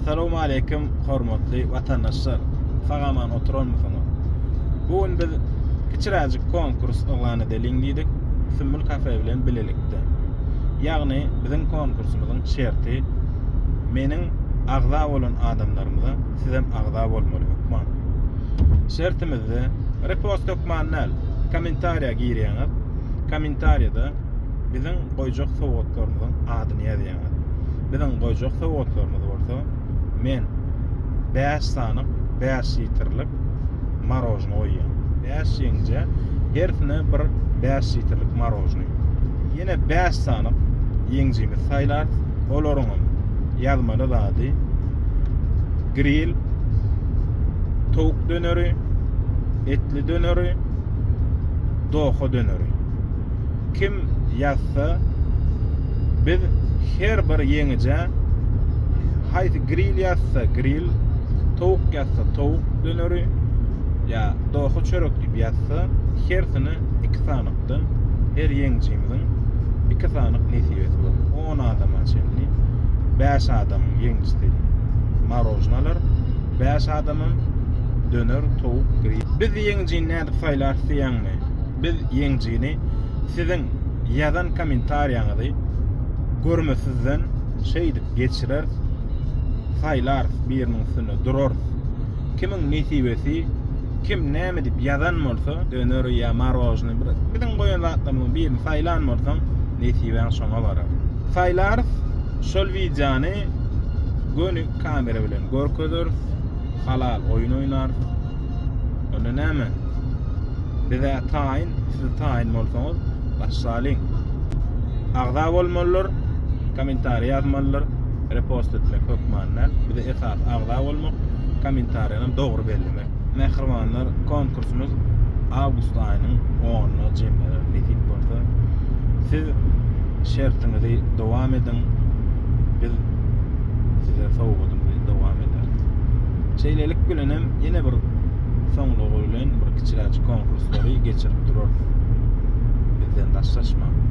Essalawmaleýkim hormatly watandaşlar. Sag-aman oturanmysyňyz? Bu gün biz kiçiräjik konkurs yglan edeliň diýdik. Sümbül kafe bilen bilelikde. Ýagny biziň konkursymyzyň şerti meniň agza bolan adamlarymyza sizem agza bolmaly hökman. Şertimizde repost hökman däl. Kommentariýa girýäňiz. Kommentariýada biziň goýjak sowgatlarymyzyň adyny ýazýaňyz. Biziň goýjak sowgatlarymyz bolsa men 5 sanyk 5 litrlik marožny goýýan. 5 ýeňijä hersine bir 5 litrlik marožny. Ýene 5 sanyk ýeňijimizi saýlarys. Olaryňam ýazmaly zady grill, towuk döneri, etli döneri, doha döneri. Kim ýazsa biz her bir ýeňijä haýsy grill ýazsa grill, towuk ýazsa towuk döneri ýa doha çörek diýip ýazsa hersine 2 sanykdan her ýeňijimiziň 2 sanyk nesibesi bor. 10 adama çenli 5 adamyň ýeňijisi marožny alar, 5 adamam döner, towuk, grill. Biz ýeňijini nädip saýlarys diýýäňmi? Biz ýeňijini siziň ýazan kommentariýaňyzy görmesizden şeýdip geçireris, saýlarys, biriniň üstünde durarys. Kimiň nesibesi, kim näme diýip ýazan bolsa, döner ýa marožny bir biziň goýan zatlarymyzyň birini saýlan bolsaň, nesibäň şoňa barar. Saýlarys, şol wideony göni kamera bilen görkezeris, halal oýun oýnarys. Onda näme? Biz-ä taýyn, siz taýyn bolsaňyz, başlalyň. Agza bolmalydyr, kommentariý ýazmalydyr, repost etmek hökman däl. Bize esasy agza bolmak, kommentariýanam dogry bellemek. Mähribanlar, konkursymyz awgust aýynyň onuna jemlener, nesip bolsa. Siz şertiňizi dowam ediň, biz size sowgadymyzy dowam ederis. Şeýlelik bilenem ýene bir soňlugy bilen bir kiçiräjik konkurslary geçirip durarys. Bizden daşlaşmaň.